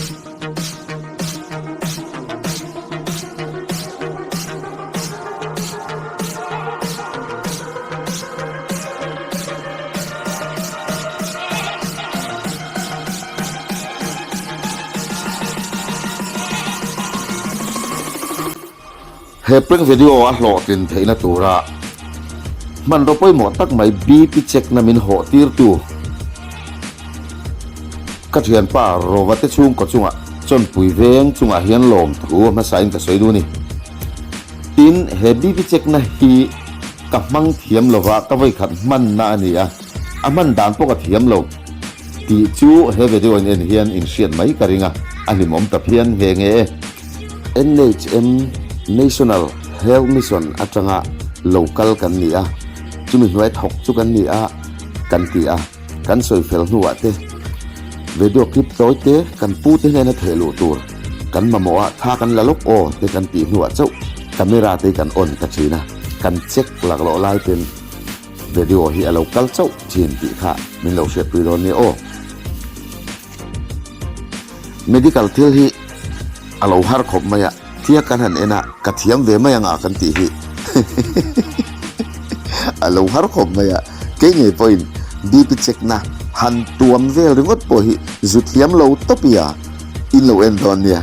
He prank video a hlawhtlin theihna tura hmanraw pawimawh tak mai BP check na min hawh tirtu ka thianpa Rova te chhungkaw chungah chawnpui veng chungah hian lawmthu a hmasain ka sawi duh a ni. Tin, he BP check na hi ka hmang thiam lova ka vawikhat hmanna a ni a, a hman dan pawh ka thiam lo tih chu he video in en hian in hriat mai ka ring a, a hlimawm ta phian nghe nghe e. NHM, National Health Mission, atanga lo kal kan ni a, chumi hnuai thawk chu kan ni a kan ti a, kan sawi fel hnuah te video clip tawi te kan pu te hnena theh luh tur kan mamawh a, tha kan la lawk aw te kan tih hnuah chauh camera te kan on ta thin a, kan check laklawh lai ten video hi a lo kal chauh thin tih kha min lo hriatpui dawn nia aw. Medical thil hi a lo har khawp mai a, thia kan han en a, ka thiam ve mai anga kan tih hi a lo har khawp mai a, kei ngei pawhin BP check na han tuam vel ringawt pawh hi zu thiam lo tawp i a, in lo en dawn nia,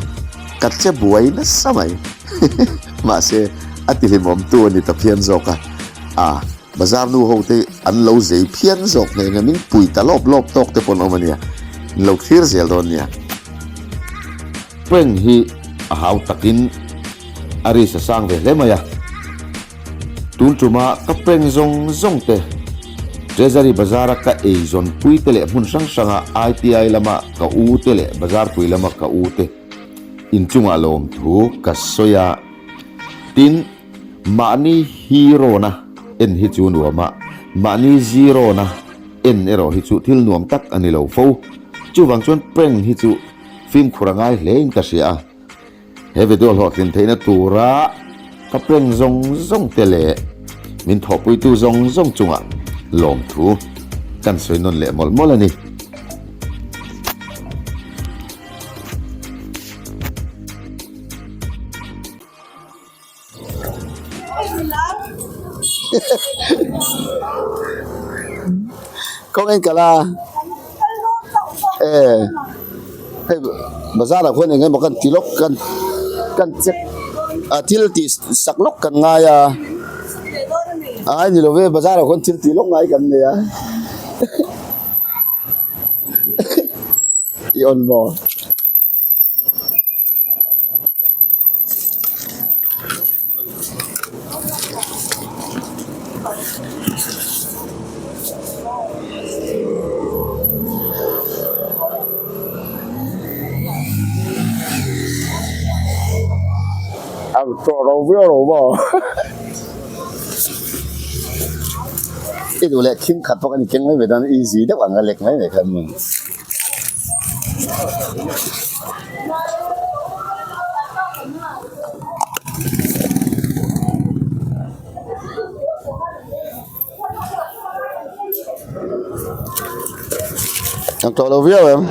ka che buai nasa mai mahse a ti hlimawm tu a ni ta phian zawk a, a. Bazar nu ho te an lo zei phian zawk nghe nghe min pui ta lawp lawp tawk te pawn awm a nia, in lo thlir zel dawn nia. Prank hi a hau takin a risk a sang ve hle mai a, tun tuma ka prank zawng zawng te Treasury Bazar a ka eizawn pui te leh hmun hrang hranga ITI lama ka u te leh Bazarpui lama ka u te inchungah lawmthu ka sawi a, tin, Mahni hero na en hi chu nuam a, mahni zero na en erawh hi chu thil nuam tak a ni lo fo. Chuvang chuan prank hi chu fimkhur a ngai hle in ka hria a. He video hlawhtlin theihna tura ka prank zawng zawng te leh min thawhpuitu zawng zawng chungah lawmthu kan sawi nawn leh mawlh mawlh a ni. Kawng en kal a e hei bazar ah khuan eng emaw kan ti lawk kan kan check a thil tih sak lawk kan ngai a a ngai ni lo ve bazar ah khuan thil tih lawk ngai kan nei a i awn maw. A tawh lo viau lo maw i duh leh thing khat pawh ka ni keng mai mai dawn easy deuh ang a lek mai mai kha. Ang tawh lo viau em?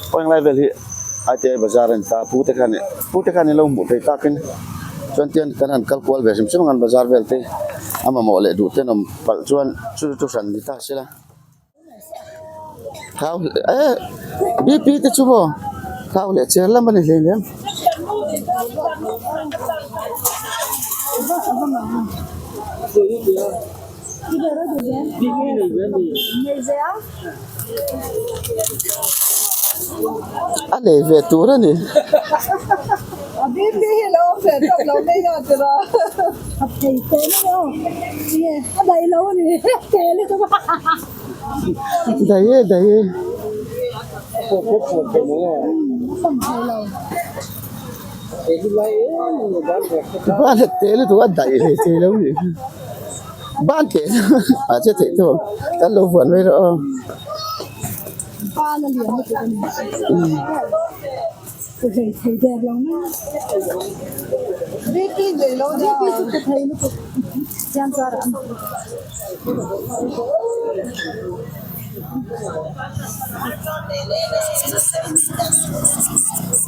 Aw englai vel hi ITI bazar a ni ta pu te khan pu te khan in lo hmuh theih takin chuan tian kan han kal kual ve hrim hrim ang an bazar vel te a mamawh leh duh ten awm palh chuan chu chu hran ni ta sela thau eh BP te chu maw thau leh cher lam a ni hleinem. A nei ve tur a ni. Dai e dai e. Ban te lutuk a daih hle thei lo a nih hi. Ban teh a che theih tawh kan lo vuan mai rawh aw.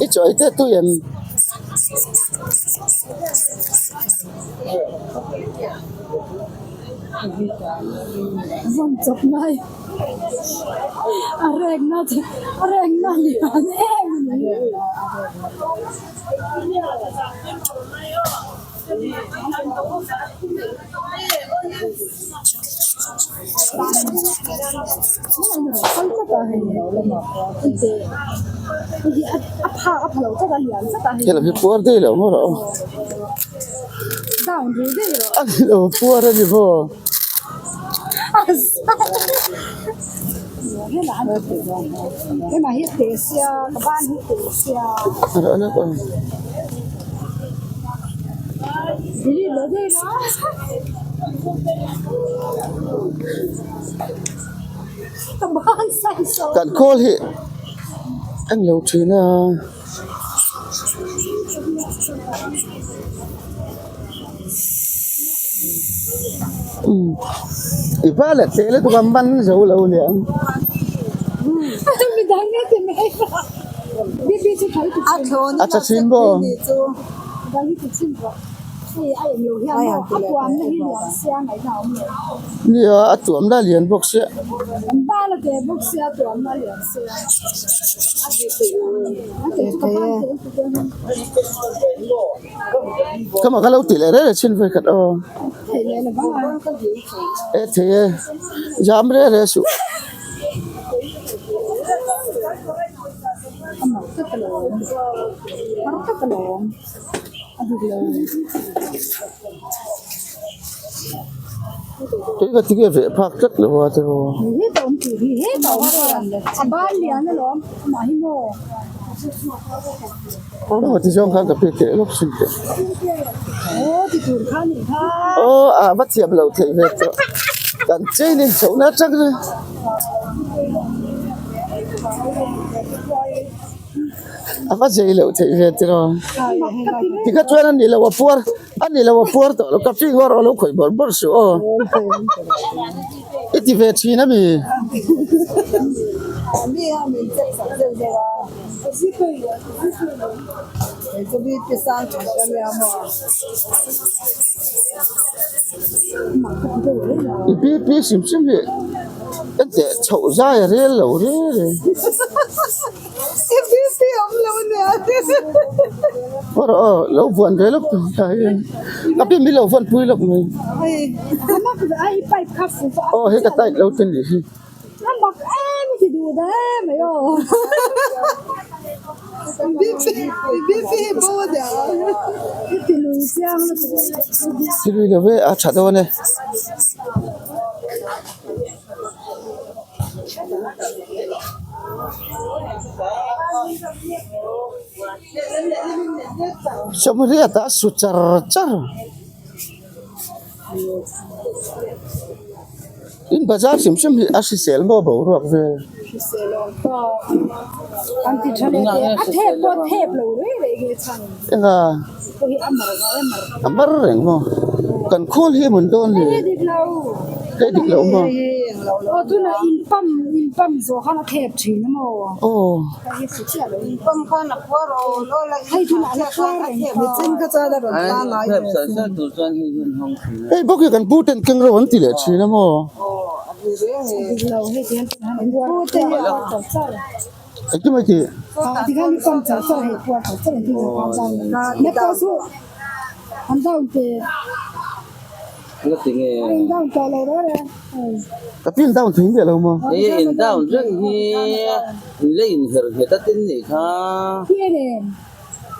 I chawi te tui em? Helam hi puar daih lo maw rawh aw a ni lo puar a ni maw. Kan khawl hi a ni lo thin a. I va la teh lutuk a man zo lo aniang. A tha thin maw? Nia a tuamna a lian bawk sia. Khama ka lo tih leh reng reng chin ve khat aw e thei e zam reng reng suh. Tui ka ti nge veh phak tlat lo a te pawh. Aw ti zawng khan ka pek teh lawk sin teh. Aw a va thiam lo theih ve tawh kan chain in chhoh na atang in. A va zei loh theih ve tiraw. Tikha chuan a ni lo a puar a ni lo a puar tawh lo ka fing erawh a lo khawih bawrh bawrh suh aw. I ti ve thin a mi? I pi pi hrim hrim hi enteh chhoh zai a rel lo reng reng. Aw rawh aw lo vuan ve lawk tur ta hian ka pi min lo vuan pui lawk mai aw hei ka tight lo te nih hi. Thil lo ve a tha dawn e. Sawmriat a su char char in bazar hrim hrim hi a hrisel maw boruak vel. Enga a mar reng maw kan khawl hi a mun dawn le hei dik lo maw. Aw. Hei bawk hi kan pu ten keng reuh an ti leh thin a maw. Engtin mai tih? Ka pin down thei miah lo maw?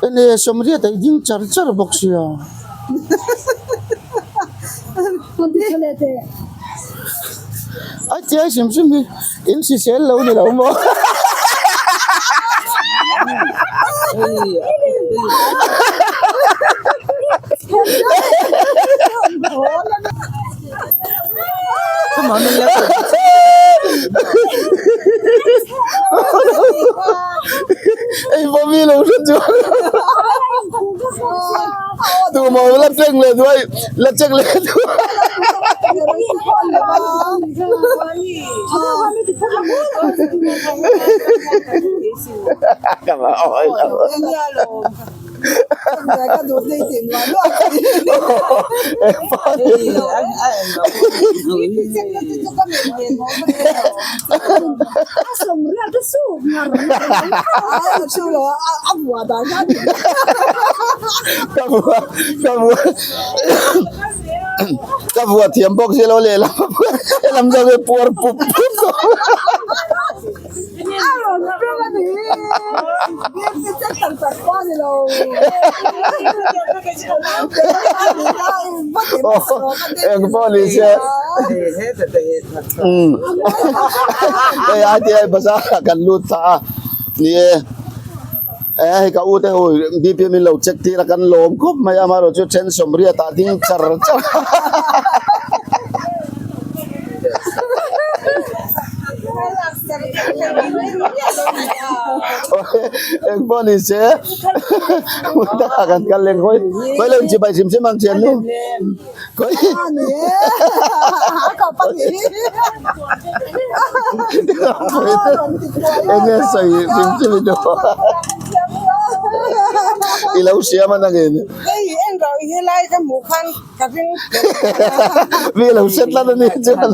Enge sawmriat a i ding char char bawk sia. A chiai hrim hrim hi in hrisel lo ni lo maw? Ei Bobby lo hre chuan tumah la check leh duai la check leh duai. Ka vua thiam bawk si lo lehlam helam zawk hi puar pup pup tawh. Eng pawh ni se hei ai te bazar ah kan lut ta a ni e hei ka u te ho bp min lo check tir a kan lawm khawp mai a amaherawhchu then sawmriat ah ding char char a. Eng pawh ni se hmun takah kan kal leng hawi hawi lo inchibai hrim hrim ang chian nu khawi eng nge sawi hrim hrim i duh i lo hriam a nangin. Mi lo hre tlat a ni chuan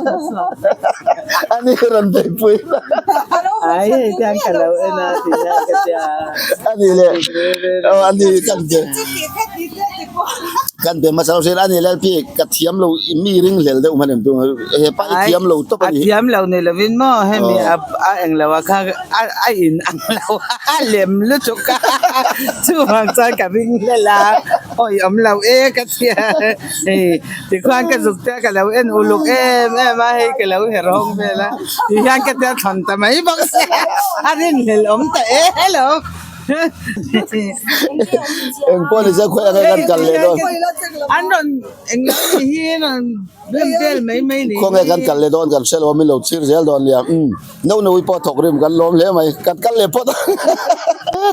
a ni rawn beihpui a ni le a ni kan be kan be hmasa lo hriat a ni le pi ka thiam lo mi ring hlel deuh hman em tu hepa i thiam lo tawp a ni thiam lo ni lovin maw hemi a englo a kha a in ang lo a lem lutuk a chuvang chuan ka ring hlel a. Awi awm lo e ka tia hei tikhuan ka zuk te ka lo en uluk em em a hei ka lo her hawng vel a ti hian ka tia thawn ta mai bawk sia a rinhlelh awm ta e hello. Eng pawh ni se khawi anga kan kal leh dawn. An rawn eng lo ni hi rawn bem vel mai mai ni. Khawnge kan kal leh dawn kan hre lo a min lo chhir zel dawn nia umm. No no i pawh thawk rim kan lawm hle mai kan kal leh phawt a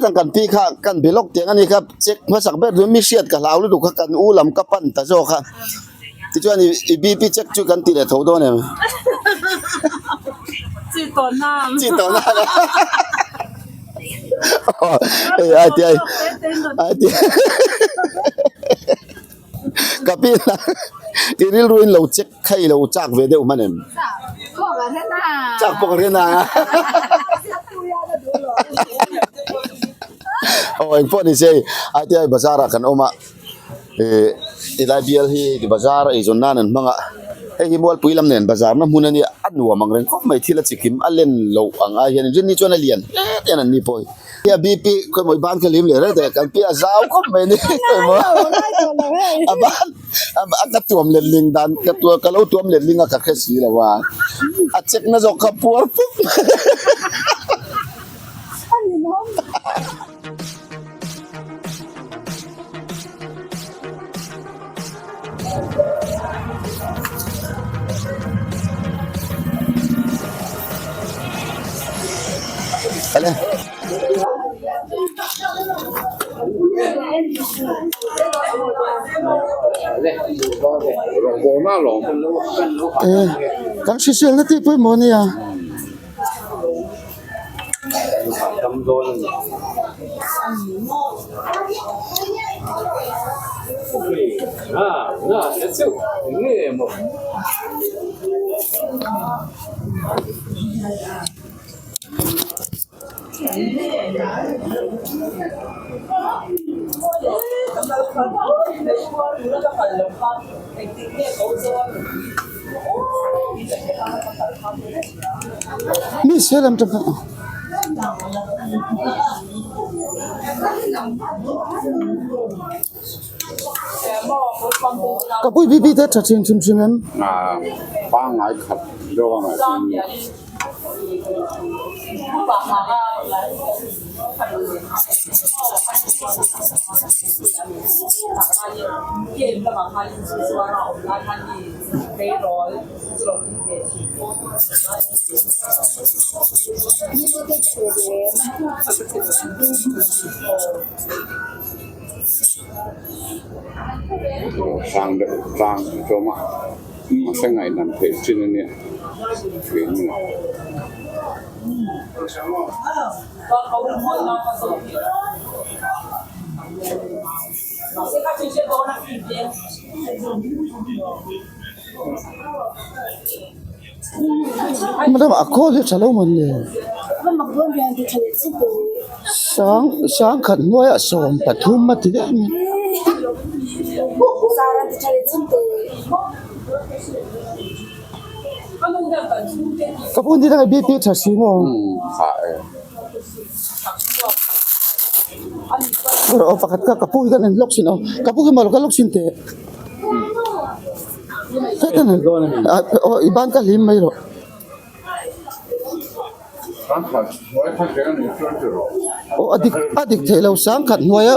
kan kan pi kha kan be lawk tiang a ni kha check hmasak ber chu mi hriat ka hlau lutuk kha kan u lam ka pan ta zawk a tichuan i bp check chu kan ti leh tho dawn em chi tawh na chi tawh na hei ai ti ai ai ti Ka pi la i rilru in lo check kha i lo chak ve deuh hman em? Chak pawh ka hre na. Aw eng pawh ni se ITI bazar ah kan awm a ih tilai bial hi bazar eizawn nan an hmang a hei hi Mualpui lam nen bazar na hmun a nia a nuam ang reng khawp mai thil a chikim a len loh ang ai hian rinni chuan a lian hle te an ni pawh hi. Hia BP khawimaw i ban kha lim leh reng teh kan pi a zau khawp mai ni khawimaw a ban a ka tuam let ling dan ka tuam ka lo tuam let ling a ka hre si lo a a check na zawk kha puar pup Ale. Kan hriselna tih pawimawh a nia. Mi se lam tang ka pui bp te tha thin hrim hrim em. Pangngai khat deuh a ngaih ni. Sang deuh tlang a tlawm a mahse ngaihnam theih chin a nia tih a ni. Madam a khawl hi tha lo man le sang sangkhat hnuaiah 13 a ti daih mai. Ka pu ni dang BP tha si maw? Aw pakhat ka ka pu hi kan en lawk sin aw ka pu hi maw ka lawk sin teh aw i ban ka hlim mai rawh. Aw a dik a dik theih lo sangkhat hnuaia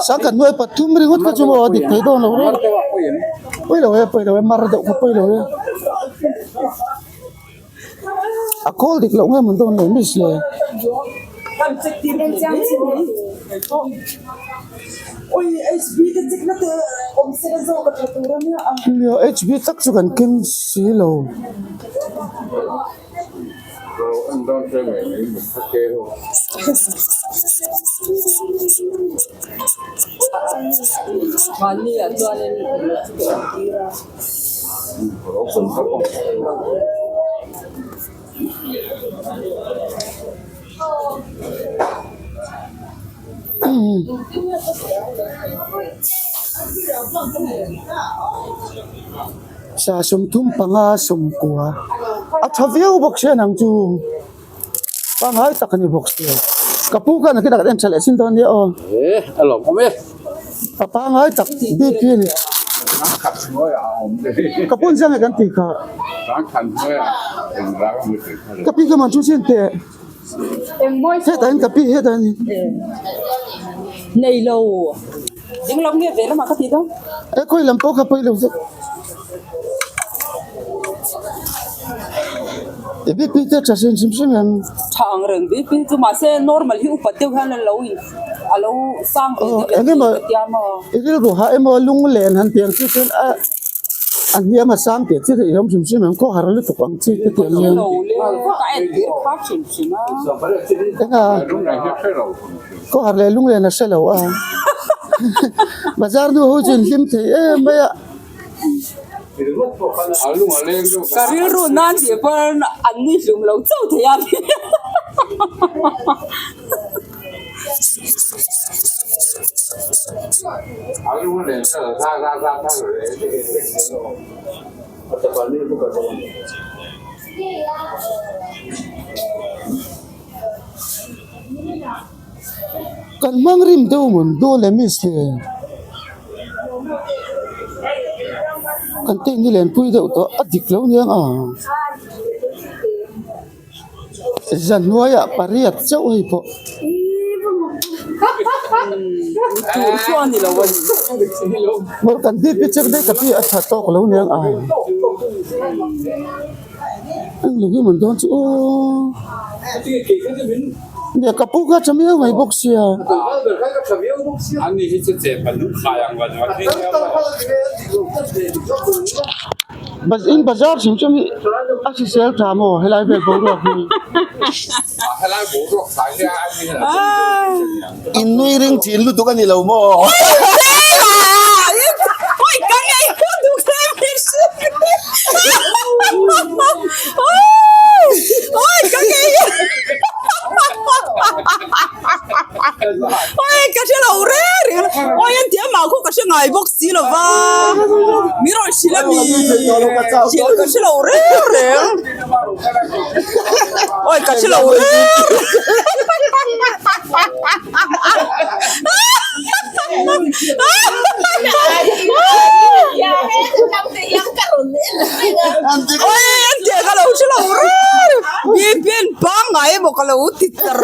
sangkhat hnuai pathum ringawt kha chu maw a dik thei dawn lo reng pawi lo e pawi lo e mar deuh kha pawi lo e a kawl dik loh nge mawn dawn lo miss le. Hb tak chu kan keng si lo. Sa 35 90 a tha viau bawk sia nang chu pangngai tak a ni bawk sia ka pu khan a kinah kan en tha leh chin dawn nia aw a pangngai tak bik hi a ni ka pu in ziang nge kan tih kha ka pi ka man chu chin teh. Hetah hian ka pi hetah hian Nei lo. Ding lam nge ve lamah ka ti dawn. E khawi lam pawh kha pawi lo vek. E BP te tha hrim hrim hrim em. Tha ang reng BP chu mahse normal hi upat deuh hian a lo in a lo sang ve deuh em tih ka tia maw. I rilru hah emaw lunglen han tih ang chi chuan a A hniam a sang tih chi theih hlawm hrim hrim ang khaw har lutuk ang chi te tiang hian. Enga khaw har leh lunglen a hre lo a bazar nu ho chu in hlim thei em mai a. Ka rilru nan tih pawn an ni hlum lo chauh thei a. Kan hmang rim deuh mawn dawn leh miss le kan teh ni lenpui deuh tawh a dik lo aniang a. Zanhnuaiah pariat chauh hei pawh. Mawr kan bip hi check daih ka pi a tha tawk lo aniang a. Englo hi man dawn chu aw. Nia ka pu kha tha miau mai bawk sia. In bazar hrim hrim hi a hrisel tha maw helai vel boruak hi. In nui ring thin lutuk a ni lo maw? Ka hre lo reng reng awi an ti a mah khaw ka hre ngai bawk si lo va mi rawn hrilh a mi hrilh ka hre lo reng reng awi ka hre lo reng awi an ti a ka lo hre lo reng reng mi pangngai emaw ka lo ti tar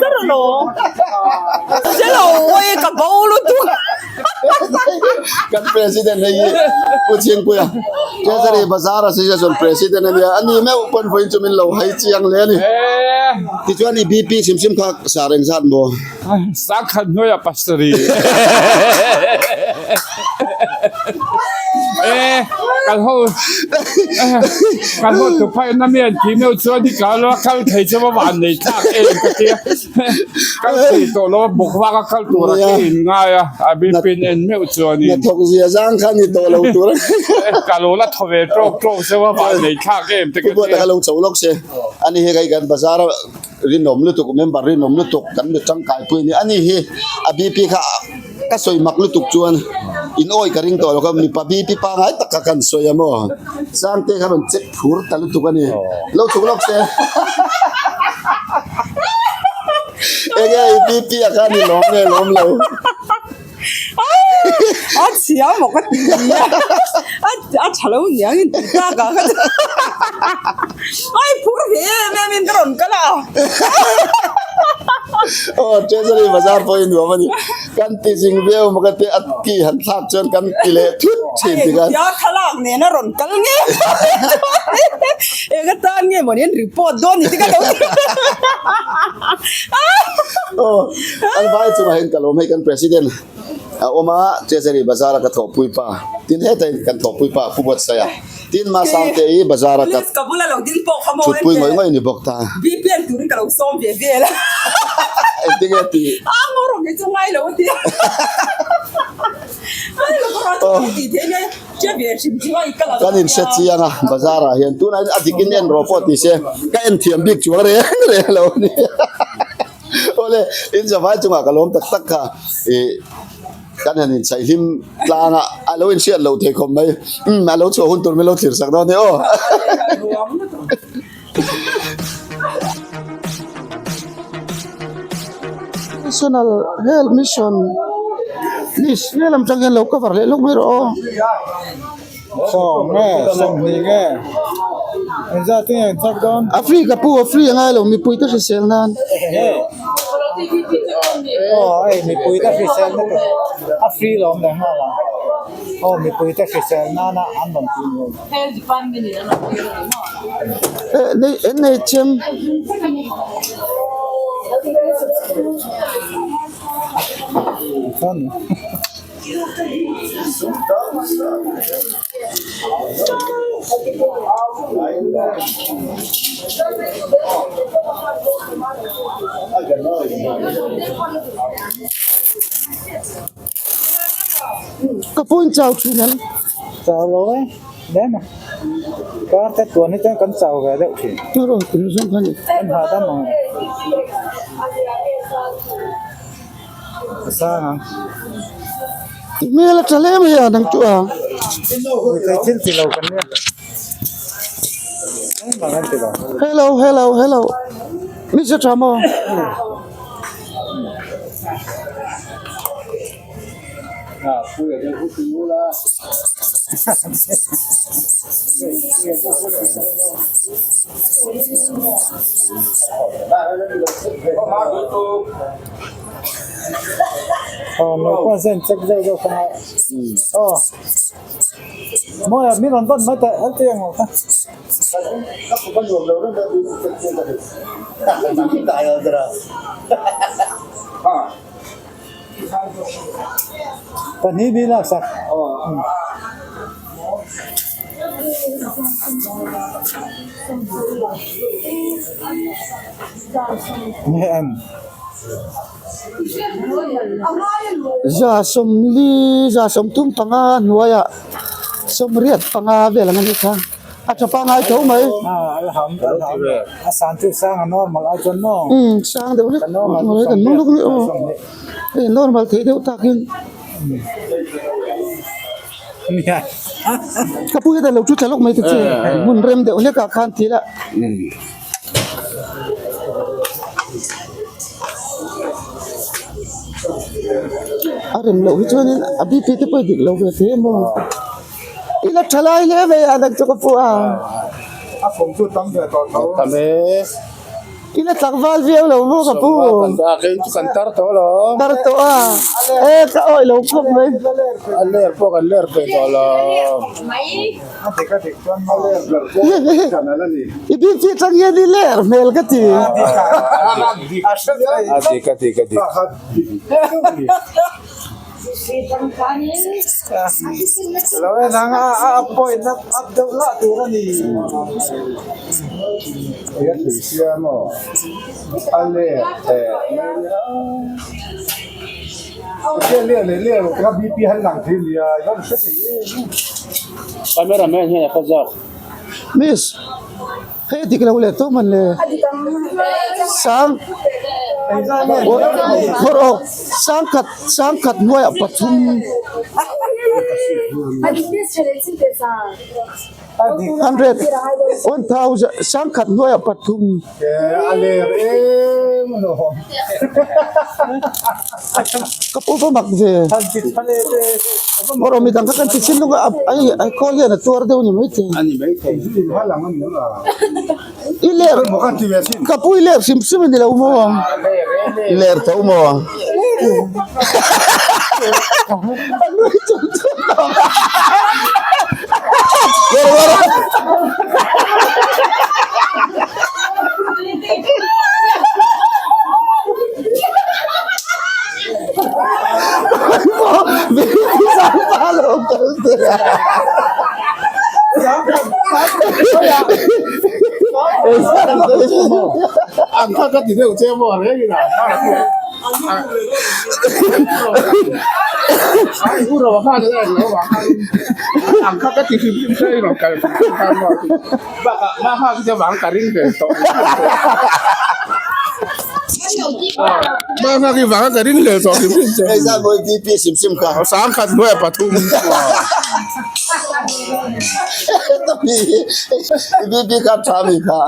tar alawm hre lo awi ka bo lutuk. Kan president hei hi Pu Chhingpuia Treasury Bazar Association president a nia, a ni meuh pawn vawiin chu min lo hai chiang hle a ni. Tichuan i BP hrim hrim kha sa reng zat maw? Sangkhat hnuaiah pasarih. E kan ho kan ho tu phai na mi an ti meuh chuan i kal a kal thei chu va van nei thlak em ka tia kal thei tawh lo a bawk vak a kal tur a ke in ngai a a bipin en meuh chuan in hnathawk zia zang kha ni tawh lo tur ka lo la thaw ve tawk tawk chu va van nei thlak em te ka tia ka lo chho lawk se ani hi kai kan bazar a rinawm lutuk member rinawm lutuk kan mi tangkai pui a ni ani hi a bp kha Ka sawi mak lutuk chuan in awi ka ring tawh lo kha mipa BP pangai tak kha kan sawi a maw? Sangte kha rawn check phur ta lutuk a ni. Lo chhuk lawk se. Enge i BP a khan i lawm nge lawm lo? A chhia maw ka ti a, a tha lo niang in ti tak ah kha chuan ai phur ve em em in ka rawn kal a. Aw Treasury bazar pawh i nuam a ni. Kan ti zing viau maw ka ti a ki han thlak chuan kan ti leh thut thin ti khan. Tia thlalak nen a rawn kal nge eng atan nge mawni an report dawn ni te ka lo ti. Aw an vai chungah hian ka lawm hei kan president a awm a Treasury bazar a ka thawhpui pa tin hetah in kan thawhpui pa Pu Buatsaia tin Masangte i bazar a ka Police ka bula lo ding pawh kha maw thutpui ngawih ngawih ni bawk ta. BPN turin ka lo sawm ve vel a. Engtin nge ti? A ngaw rawng hi chu ngai lo a ti a. Ngai lo ka rawn chu tih theih nge hre ve hrim hrim a i ka lo Kan in hre chiang a bazar ah hian tunah hian a dik in en rawh pawh ti se ka en thiam bik chuang reng reng lo a ni. Awle in zavai chungah ka lawm tak tak kha ih Kan han inchhaihlim tlang a, a lo inhriat loh thei khawp mai. Umm, a lo chhuah hun tur min lo thlir sak dawn e aw. National Health Mission list nge lam tang hian lo cover leh lawk mai rawh aw. Sawm nge, sawmhnih nge, engzat te nge an chak dawn? A free ka pu, a free a ngai lo, mipui te hrisel nan. Aw hei mipui te hrisel na tur a free lo awm leh nghal ang. Aw mipui te hrisel nana an rawn tih ni. NHM. Ka pu in chau thin em? Chau lo e, lem a. Kar te tuan hi chuan kan chau ve deuh thin. Chu rawn tum zawng kha ni. Kan hahdam ang e. A sang ang. I hmel a tha hle mai a nang chu a. Thei thil ti lo kan nia. Engmah kan ti lo. Hello hello hello mi che tha maw. Aw lo pawh hian check zeuh zeuh kha ngai aw mawi ah min rawn vawn mai teh hel tih ang aw kha. Pahnih bi lak sak. Nge em? Za sawmli za sawmthum panga hnuaiah sawmriat panga vel ang a ni kha. A tha pangai tho mai. A san chu sang a normal ai chuan maw? Umm sang deuh hlek normal kan hmang lawk ni aw. Hei normal theih deuh takin. Ka pu hian a lo thu thla lawk mai ta che. Hmun rem deuh hlek ah khan thil a. A rem loh hi chuanin a BP te pawh i dik lo ve thei em aw. I la tha lai hle mai a nang chu ka pu a. A fawng chu tam ve tawh tho. Tam e. I la tlangval viau lo maw ka pu? Kei chu kan tar tawh lo. Tar tawh a. E ka awih lo khawp mai. A ler pawh kan ler peih tawh lo. I BP tang hian i ler hmel ka ti. A dik a dik a dik. Lo en ang a a point up up deuh lah tur a ni. Miss hei dik lo leh tawh man le sang phawrh awk sangkhat sangkhat hnuaiah pathum hundred 1000 sangkhat hnuaiah pathum. Ka pu va mak ve. Awrh awm midang kha kan ti chin lung a ai ai khawl hian a tuar deuh a ni maithei. I ler ka pu i ler hrim hrim a ni lo maw? I ler tho maw? A nui chung chung tawh. Hei zan mawi BP sim sim kha. I BP kha tha mi kha.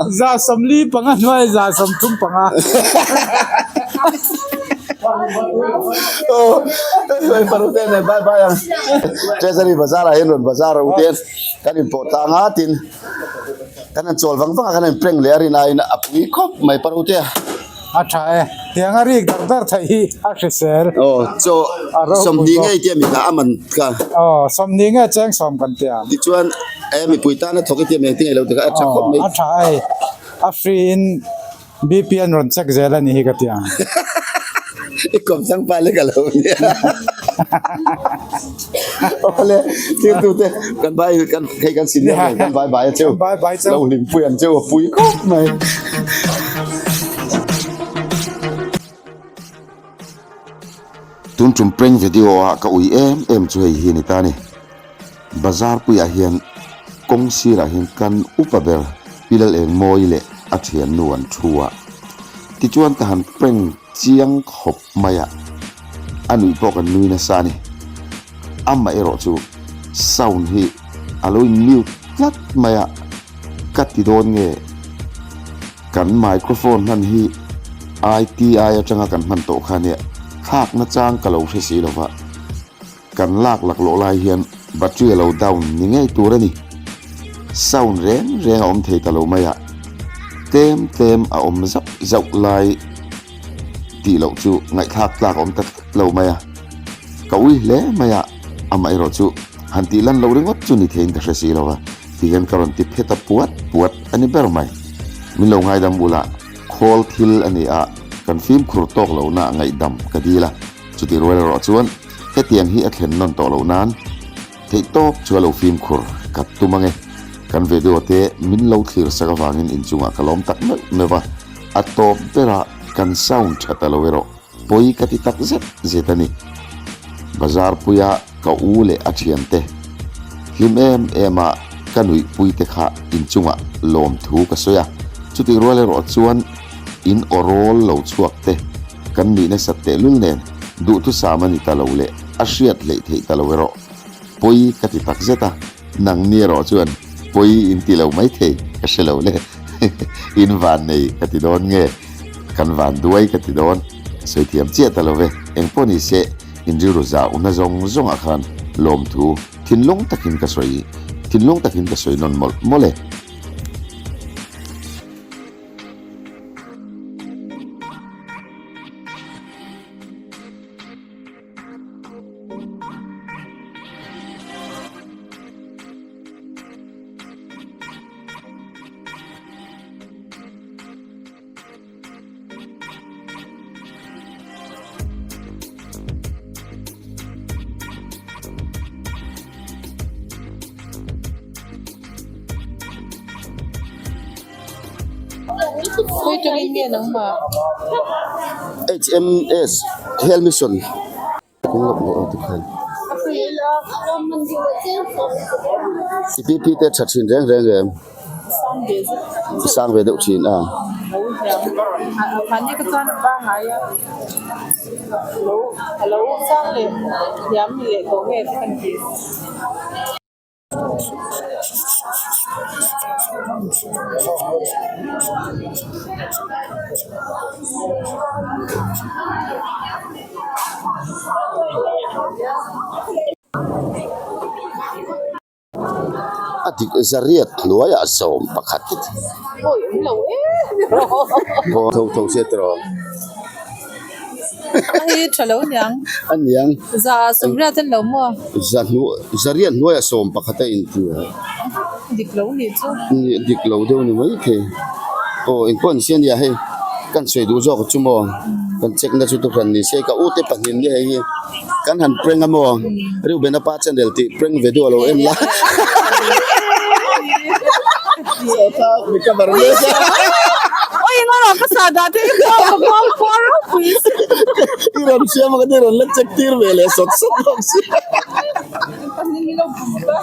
Bye bye ang. Treasury bazar ah hian rawn bazar a u te kan inpawh tlang a tin kan han chawl vang vang a kan han prank leh a rin aiin a pui khawp mai pa ro te a. A tha e, tiang a rik dar dar theih hi a hrisel. Aw chaw 20 ngei tia mi kha a man kha. Aw 20 nge cheng sawm kan tia. Tichuan e mipui tana thawk i tia mi engtin nge lo ti kha a tha khawp mai. A tha e, a free in BP an rawn check zel a nih hi ka ti ang. I kawm chang pa lek a lo nia. Awle thiltu te kan bai kan hei kan senior nen kan bai bai a cheu. Bai bai cheu. Lo hlimpui an cheu a pui khawp mai. Tun tum prank video ah ka ui em em chu hei hi a ni ta a ni. Bazar puiah hian kawng sirah hian kan upa ber Pi Lalengmawi leh a thiannu an thu a. Tichuan ka han prank chiang khawp mai a, a nuih pawh kan nui nasa a ni. Amah erawh chu sound hi a lo in mute tlat mai a, ka ti dawn nge kan microphone hman hi ITI atanga kan hman tawh kha nia thlak nachang ka lo hre si lova. Kan lak laklawh lai hian battery a lo down ni ngei tur a ni. Sound reng reng a awm thei ta lo mai a, tlem tlem a awm zauh zauh lai tih loh chu ngaihthlak tlak a awm ta tlat lo mai a. Ka ui hle mai a, amaherawh chu han tih lan loh ringawt chu ni theiin ka hre si lo va, ti hian ka rawn ti phet a puat puat a ni ber mai. Min lo ngaidam ula, khawl thil a ni a, kan fimkhur tawk lohna ngaihdam ka dil a. Chuti rual erawh chuan hetiang hi a thlen nawn tawh loh nan theihtawp chu a lo fimkhur ka tum ange. Kan video te min lo thlir sak avangin inchungah ka lawm tak meuh meuh a, a tawp berah kan sound tha ta lo erawh pawi ka ti tak zet zet a ni. Bazar puia ka u leh a thiante hlim em em a ka nuihpui te kha inchungah lawmthu ka sawi a, chutih rual erawh chuan in aw rawl lo chhuak te Kan nih nasat tehlul nen duhthusam a ni ta lo leh a hriat hleih theih ta lo erawh pawi ka ti tak zet a, nangni erawh chuan pawi in ti lo mai thei ka hre lo le, in van nei ka ti dawn nge kan van duai ka ti dawn ka sawi thiam chiah ta lo ve, engpawh ni se in rilru zauhna zawng zawngah khan lawmthu thinlung takin ka sawi thinlung takin ka sawi nawn mawlh mawlh e. HMS Health Mission I pi te tha thin reng reng em sang ve deuh thin a. A dik zariat hnuaiah sawm pakhat tho tho se tawh a niang zariat hnuaiah sawm pakhat a inti a dik lo deuh a ni maithei aw engpawh an siam nia hei kan sawi duh zawk chu maw kan check na chu thuhran ni se ka u te pahnih nia hei hi. Kan han prank a maw? Reuben-a pa channel tih prank video lo en la. Sawta mi cover mek a. Oi engah lah ka sa dah te ka ka kuang kuang ropui si. I rawn siam a ka ni rawn la check tir ve leh sawt sawt bawk si. Pahnih hi lo bum ta.